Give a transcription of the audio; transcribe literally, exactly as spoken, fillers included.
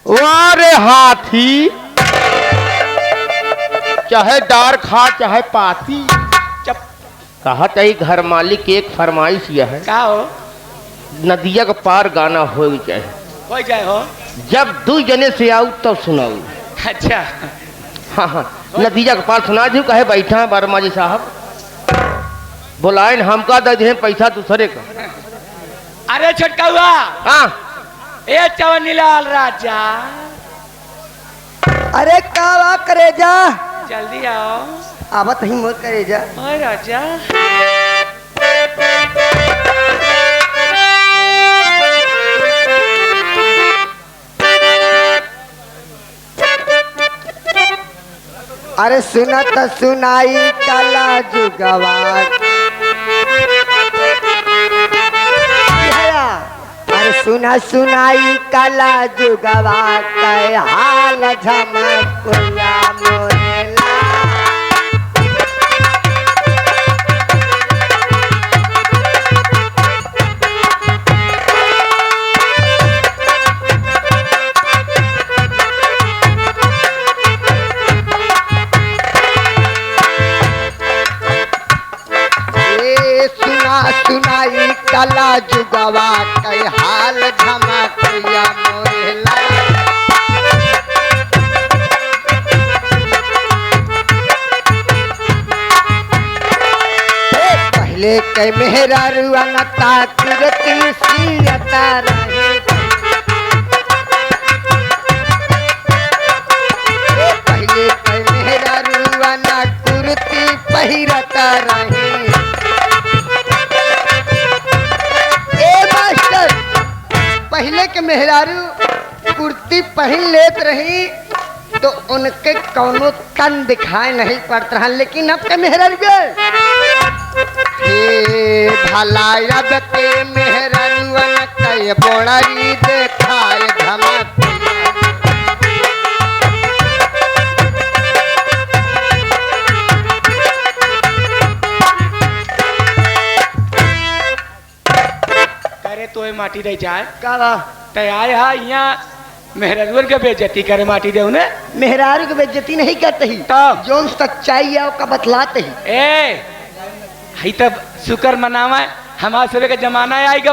वाह रे हाथी, चाहे डार खा चाहे पाती। चुप। कहत है घर मालिक के एक फरमाइश यह है। का हो? नदिया के पार गाना होइ जाए। होइ जाए हो। जब दुइ जने से आऊ तब सुनाऊ। अच्छा। हाँ, हाँ। नदिया के पार सुना दियो, कहे बैठा है वर्मा जी साहब। बोलाइन हमका दे दिहे पैसा दूसरे का। अरे छोटकउआ। हाँ। ए चवन्नी लाल राजा। अरे का बा करेजा? जल्दी आओ। आवत ही मोर करेजा। ओए राजा। अरे सुनत सुनाई कलजुगवा। अरे सुना सुनाई कलजुगवा कै हाल झमकुआ मोरेला। ए सुना सुनाई कलजुगवा कै हाल झमकुआ मोरेला। ए पहिले कै मेहरारुआ न ताकुरती सियता रही। ए पहिले कै मेहरारुआ न कुर्ती पहिरत रही। ए मास्टर, पहिले के मेहरारू कुर्ती पहिन लेत रही तो उनके कौनो तन दिखाए नहीं पड़त रहा, लेकिन अब के मेहरारू के, हे अलायब के मेहररुअन कई बोड़री देखाए धमक। करे तोहे माटी दे जाए। का बा? तै आए हा यहाँ मेहरारुअन के बेइज्जती करे माटी दे उन्हें। मेहरारू के बेइज्जती नहीं करते ही। तो? जौन सच्चाई है ओका बतलाते ही। ए, हई तब शुक्र मनावा, हमार सबे के जमाना आई गा